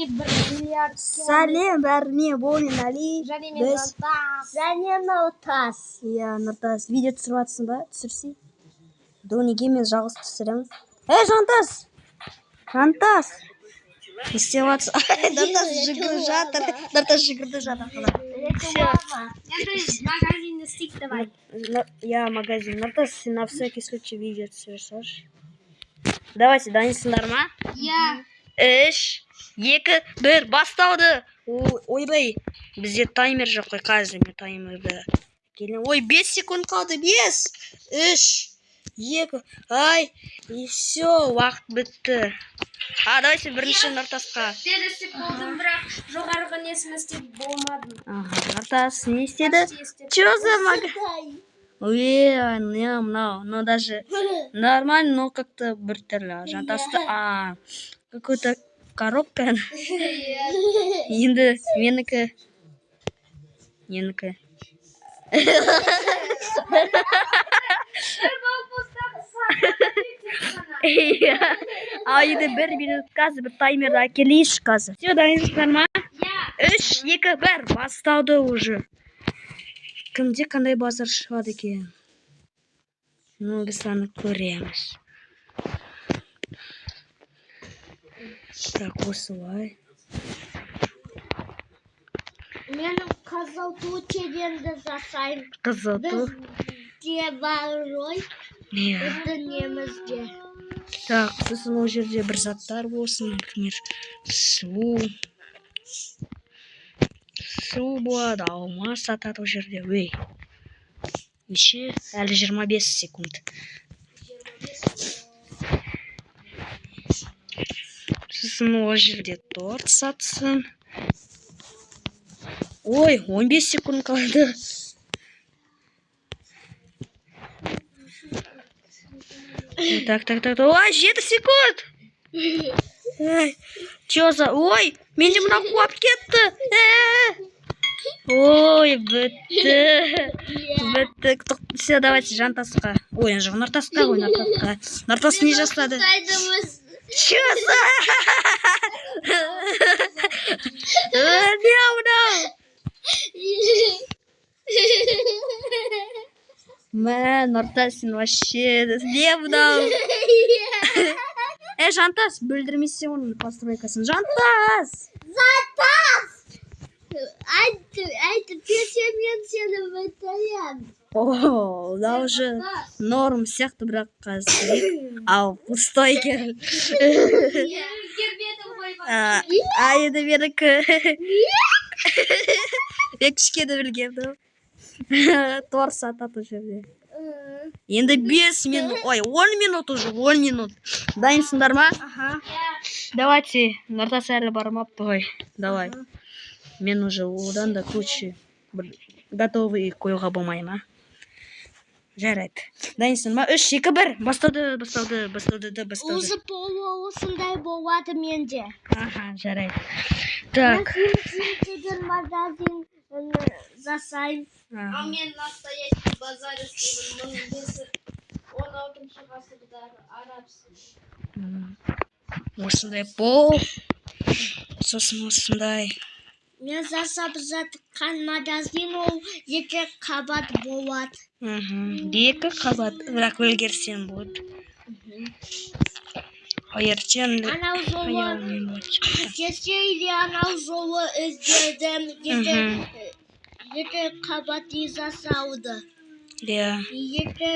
Менде 1 миллиард. Сәлем бәріне, бұл мен Али. Және мен Біз Жантас. Және Нұртас. Иә, Нұртас, видео түсіріп жатырсың ба? Түсірсей. До неге мен жалғыз түсіремін? Ей, Жантас! Жантас! Не істеп жатырсың? Нұртас жүгіріп жатыр. Нұртас жүгірді жатыр. Реклама. Енді магазинді істейік, давай. Я магазин. Нұртас, сен на всякий случай видео түсіре салшы. Давайте, дайынсыңдар ма? Иә. Үш, екі, бір, басталды. Ойбай, бізде таймер жоқ қой, қазір мен таймерді келем. Ой, 5 секунд қалды, бес, үш, екі, ай, и все, уақыт бітті. А, давайте бірінші Нұртасқа. Мен істеп болдым, бірақ жоғарғы несін істеп болмадым. Ага, Нұртас не істеді? Почти істеп. Че за мага? Ой, не, мынау, ну даже нормально, но как-то біртүрлі. Жантасты, а, какой-то коробка. Енді менікі. Менікі. Бір болып болса. Иә. Ал енді бір минут, қазір бір таймерді әкелейінші қазір. Все, дайынсыздар ма? Иә. Үш, екі, бір, басталды уже. Кімде қандай базар шығады екен? Ну, біз аны көреміз. Так, осылай. Мен қызыл ту дегенді жасаймын. Қызыл ту. Бізде бар ғой, Иә. Біздің немізде. Так, сосын ол жерде бір заттар болсын, например, су. Су болады, алма сатады ол жерде. Өй. Неше? Әлі 25 секунд. Сосын ол жерде торт сатсын. Ой, 15 секунд қалды. Так, так, так. Ой, 7 секунд. Эй, чё за... Ой, менде мына қуап кетті. Э! Ой, бітті. Бітті. Все, давайте Жантасқа. Ой, жоқ, Нұртасқа ғой, Нұртасқа. Нұртас не жасады? Жасаймыз. Чё за... Не мынау? Мә, Нұртас, сен вообще... Не мынау? Э, Жантас, бүлдірмесе оның постройкасын. Жантас! Жантас! Айтып берсе, мен сені бітіремін. О, мынау уже норм сияқты, бірақ қазір. Ал, пустой екен. Өзгермедім ғой. А, а енді менікі. Мен кішкене білгенмін. Торт сатады ол жерде. Енді 5 минут, ой, 10 минут уже, 10 минут. Дайынсыңдар ма? Аха. Давайте, Нұртас әлі бармапты ғой. Давай. Мен уже одан да круче бір готовый қоюға болмай ма? Жарайды. Дайынсың ба? Үш, екі, бір. Басталды, басталды, басталды, да, басталды. Уже полу осындай болады менде. Аха, жарайды. Так. Мен симсим магазин жасаймын. А Аха. мен настоящий базар істеймін. 1516 ғасырдағы арабский. Осындай пол. Сосын осындай. Мен жасап жатқан магазин ол екі қабат болады. Екі қабат. Бірақ үлгерсең болады. А ертең Анау жолы аяғымен болады. кеше или анау жолы іздедім, екі қабат үй жасауды. Иә. Екі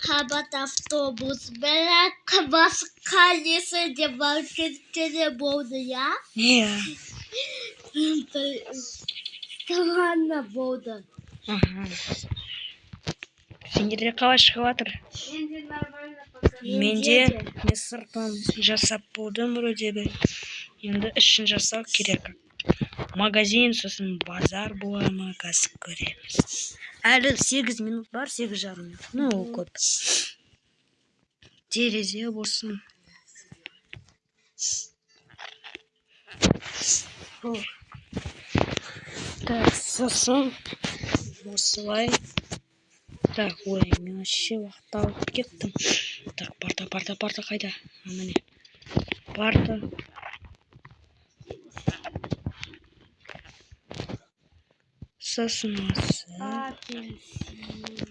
қабат автобус. Бірақ басқа несі де бар, кетсе болды, иә? Иә. Странно болды. Аха. Сендерде қалай шығып жатыр? Менде нормально пока. Менде мен сыртын жасап болдым вроде бы. Енді ішін жасау керек. Магазин, сосын базар бола ма, қазір көреміз. Әлі 8 минут бар, 8,5 минут. Ну, ол көп. Терезе болсын. О. Так, сосын осылай. Так, ой, мен вообще уақыт алып кеттім. Так, парта, парта, парта қайда? А, міне. Парта. Сосын осы. Апельсин.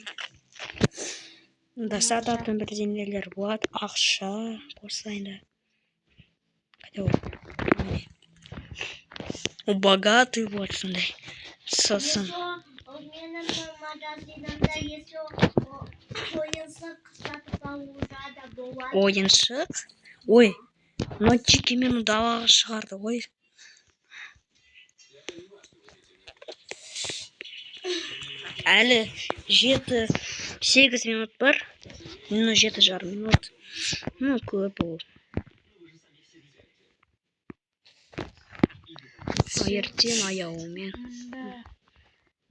Мында сататын бірдеңелер болады. Ақша қосайын да. Қайда ол? Міне. Ол богатый болады сондай. Сосын. Еще менің магазинімде еще ойыншық сатып алуға да болады. Ойыншық. Ой, мынау Чики мені далаға шығарды ғой. Әлі 7-8 минут бар. Ну, 7,5 минут. Ну, көп ол. А ертең аяуымен. Мында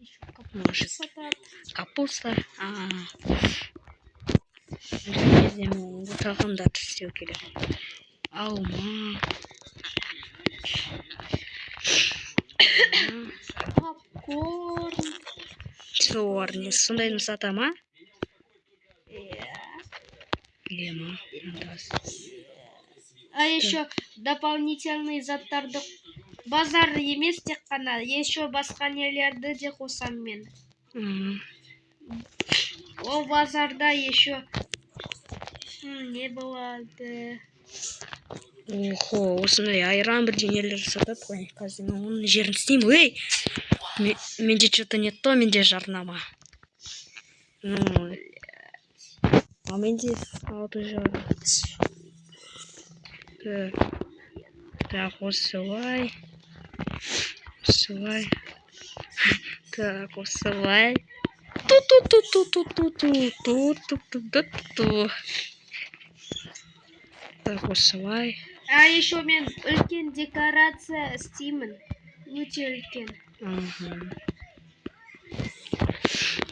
еще капуста Может. сатады. Капуста. А. Кезде мен тағамдарды істеу керек. Алма. Попкорн. Солар не сондайны сата ма? Иә. Біле ма? Андас. А еще дополнительный заттарды, базар емес тек қана, еще басқа нелерді де қосам мен. Ол базарда еще не болады? Охо, осындай айран бірдеңелер сатады ғой. Қазір мен оның жерін істеймін. Ей! Менде что-то не то, менде жарнама. Ну, а менде 6,5. Так. Так, осылай. Осылай. Так, осылай. Ту-ту-ту-ту-ту-ту-ту-ту-ту-ту. Так, осылай. А еще мен үлкен декорация істеймін. Өте үлкен. Мгм.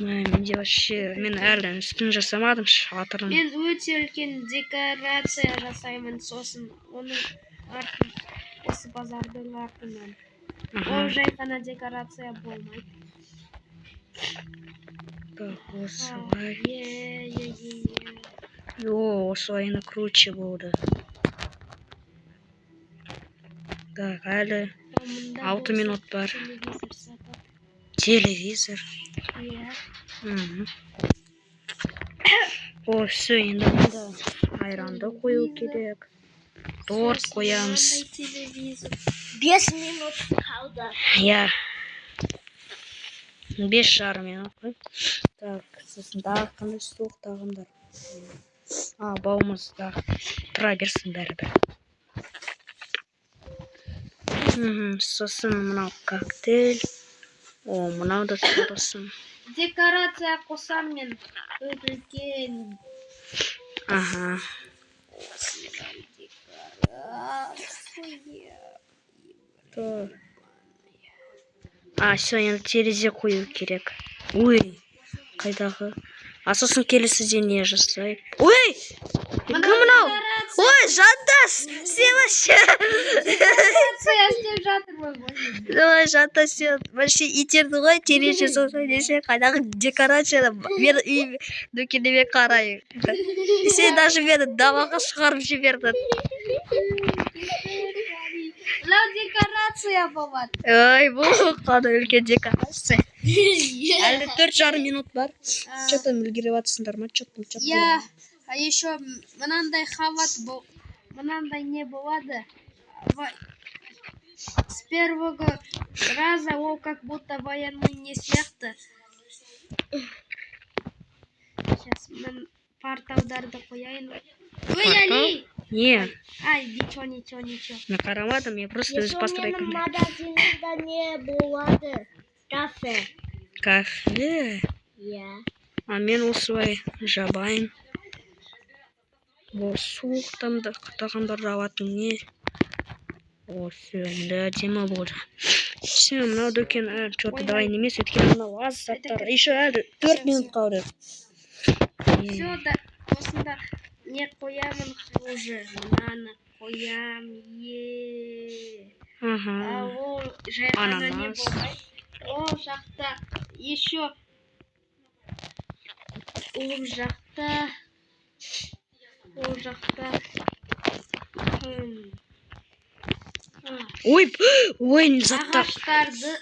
Мә, менде вообще мен әлі үстін жасамадым шатырын. Мен өте үлкен декорация жасаймын, сосын оның артын, осы базардың артынан. Ол жай ғана декорация болмайды. Так, осылай. Е, е, е, е. О, осылай енді круче болды. Так, әлі А мында 6 болса минут бар. телевизор сатады. Телевизор. Иә. Мгм. О, все, енді мында айранды қою керек. Торт Сосын қоямыз. мынандай телевизор. 5 минут қалды. Иә. 5,5 минут қой. Так, сосын тағы қандай суық тағамдар? А, балмұздақ. Тұра берсін бәрібір. Сосын мынау коктейль. О, мынау да тұрсын. Декорация қосам мен. Өте үлкен. Ага. Осындай декорация. То. А, все, енді терезе қою керек. Ой, қайдағы? А сосын келесіде не жасайық? Ой! Кім мынау? Ой, Жандас! Сен вообще... Декорация істеп жатырмын ғой. Ой, Жандас, сен вообще итерді ғой терезе жасай десе, қайдағы декорацияны мен үй дүкеніме қарай. Сен даже мені далаға шығарып жібердің. Мынау декорация болады. Ой, бұл қандай үлкен декорация. Әлі 4,5 минут бар. Че там, үлгеріп жатсыңдар ма? Че там, че там? Я, а еще мынандай халат бол, мынандай не болады. С первого раза ол как будто военный не сияқты. Сейчас мен порталдарды қояйын. Ой, Портал? Али! Не, Ай, ничего, ничего, ничего. мен қарамадым, мен просто өз Еще менің постройкамда. магазинімде не болады? Кафе. Кафе. Иә. А мен осылай жабайын. Бұл суық тағамдарды алатын не? О, все, енді әдемі болды. Все, мынау дүкен әлі что-то дайын емес, өйткені мынау аз заттар. Еще әлі 4 минут қалды. Все, да, осында не қоямын уже. Мынаны қоям. Е. А ол жай ғана не Ананас. болмайды. Ол жақта еще, ол жақта, ол жақта Ой, ой, заттар. ағаштарды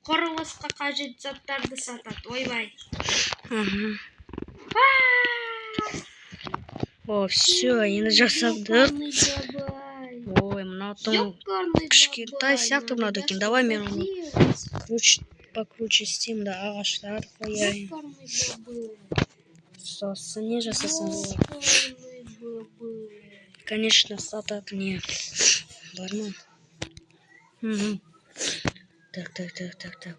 Құрылысқа қажет заттарды сатады. Ойбай. Ага. О, все, енді жасадық. Ёкарный бабай. Ой, мынау тым Ёкарный кішкентай бабай, сияқты мына надо дүкен. Давай мен оны что-то круче, покруче істеймін да, ағаштар қояйын. Ёкарный бабай. Сосын не жасасам болады? Ёкарный бабай. Конечно, сататын не бар ма? Мгм. Так, так, так, так, так.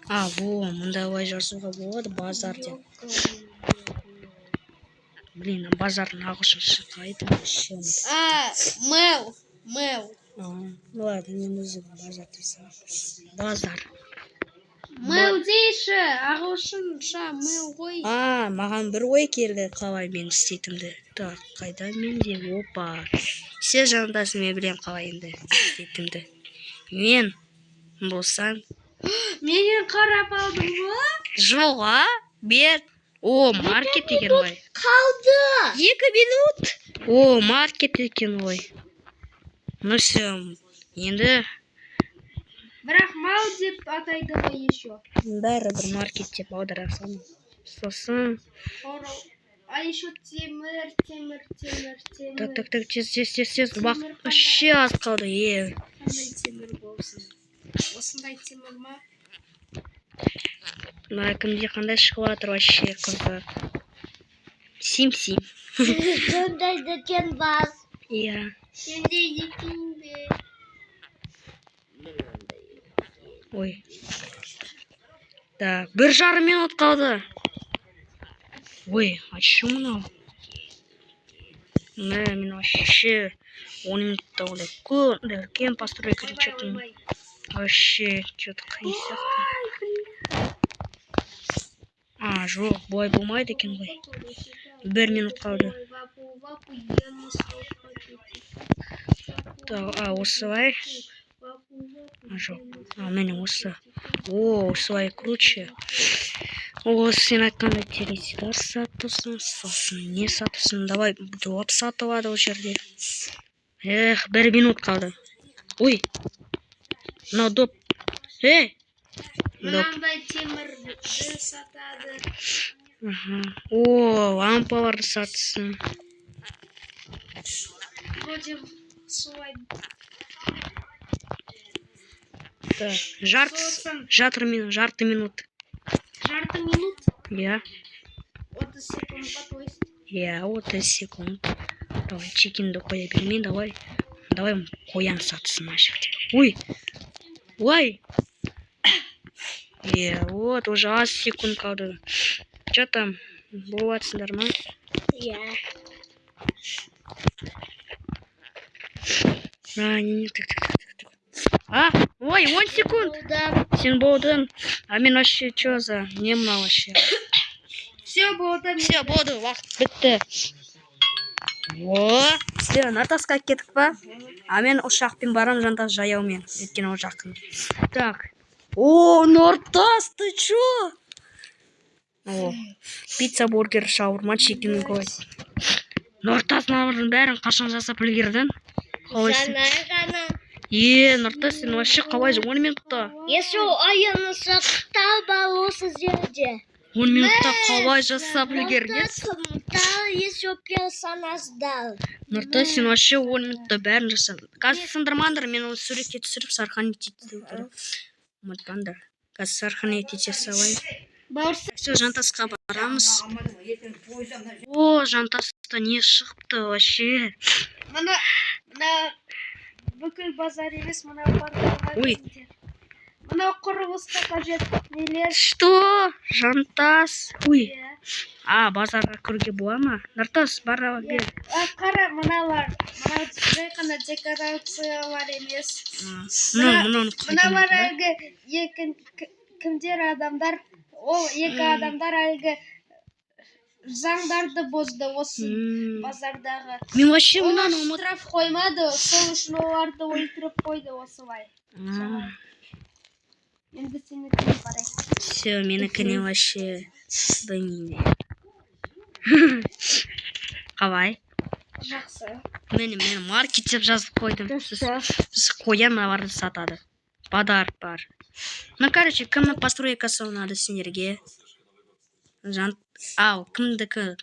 А, во, мында былай жазуға болады, базар деп. Ёкарный бабай. Блин, а базардың ағылшынша қайда вообще? А, Мэл, Мэл. А, ну ладно, мен өзім базар дей саламын. Базар. Мэл дейші, ағылшынша мэл ғой. А, маған бір ой келді, қалай мен істейтінімді. Так, қайда менде? Опа. Все, жандасым, мен білемін қалай енді істейтінімді. Мен болсам Менен қарап алдың ба? Жоқ, а? Бер. О, маркет екен ғой. Қалды. 2 минут. О, маркет екен ғой. Ну все, енді Бірақ мал деп атайды ғой еще. Бәрібір маркет деп аудара саламын. Сосын А еще темір, темір, темір, темір. Так, так, так, тез, тез, тез, тез. Уақыт вообще аз қалды. Е. Қандай темір болсын? Осындай темір ма? Мына кімде қандай шығып жатыр вообще, қыздар? Сим сим. Сондай дүкен бар. Иә. Сенде екен бе? Ой. Так, 1,5 минут қалды. Ой, а чё мынау? Мә, мен вообще 10 минутта ондай көп үлкен постройка Ойбай, что-то ойбай. Вообще что-то қиын сияқты. А, жоқ, бұлай болмайды екен ғой. 1 минут қалды. Вапу, вапу, я насрал в пакетик. Так, а, осылай. Вапу, вапу, А, жоқ. я насрал А, міне в осы. пакетик. О, осылай круче. О, сен айтқандай теледидар сатылсын, сосын не сатылсын? Давай, доп сатылады ол жерде. Эх, 1 минут қалды. Ой, мынау доп. Эй, доп. Мынандай темірді сатады. Аха. О, лампаларды сатсын. Вроде солай. Так, жарты, Сосын жарты минут, жарты минут. Жарты минут, Иә, 30 секунд па, то есть. Иә, 30 секунд. Давай, чикенді қоя бермей, давай. Давай қоян сатсын мына жерде. Ой, ой. Иә, вот, уже аз секунд қалды. Че там, болып жатсыңдар ма? Иә. А, не, не, так, так, так, так, так. А, ой, 10 секунд. Болды. Сен болдың. А мен вообще че за, не мынау вообще? Все болды. Все, болды, уақыт бітті. О, все, Нартасқа кеттік па? А мен ұшақпен барам, Жантас жаяумен. Өйткені ол жақын. Так. О, Нортас, ты чё? О, пицца, бургер, шаурма, чикен гой. Нортас, мыналардың бәрін қашан жасап үлгердің? Қалайсың? Жаңа ғана. Е, Нортас, сен вообще қалай 10 минутта? Еще ойын сақтап ал осы жерде. 10 минутта қалай жасап үлгердің? Нұртас, еще персонаждар. Нұртас, сен вообще 10 минутта бәрін жасадың. Қазір сындырмаңдар, мен оны суретке түсіріп, сохранить ету керек. Ұмытпаңдар. Қазір сохранить ете салайын. Бауырсақ. Все, Жантасқа барамыз. О, Жантаста не шығыпты вообще? Мына бүкіл базар емес, мына порталға Ой. кіріңдер. Мынау құрылысқа қажет нелер. Что? Жантас? Ой. Иә. А, базарға кіруге бола ма? Нұртас, бара бер. А, қара, мыналар. Мынау жай ғана декорациялар емес. А, мынаны қайдан Мыналар алдың ба? әлгі екі кімдер адамдар, ол екі адамдар әлгі заңдарды бұзды осы базардағы. Мен вообще Олар мынаны ұмыт. штраф қоймады, сол үшін оларды өлтіріп қойды осылай. А, Енді сенікіне қарай. все, менікіне вообще білмеймін. Қалай? Жақсы. Міне, мен маркет деп жазып қойдым. Біз қоян мыналарды сатады. Подарок бар. Ну, короче, кімнің постройкасы ұнады сендерге? Жан, ау, кімдікі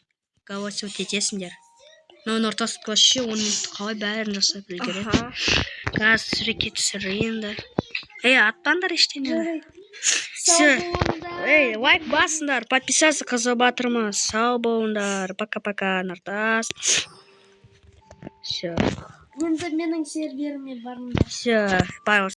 голосовать етесіңдер. Ну, Нұртас вообще 10 минут қалай бәрін жасап үлгереді. Қазір суретке түсірейін да. Ей, атпаңдар ештеңені. Все. Ей, лайк басыңдар, подписаться. Қызыл батырмыз. Сау болыңдар. Пока пока, Нұртас. Все. Енді менің серверіме барыңдар. Все, барлық.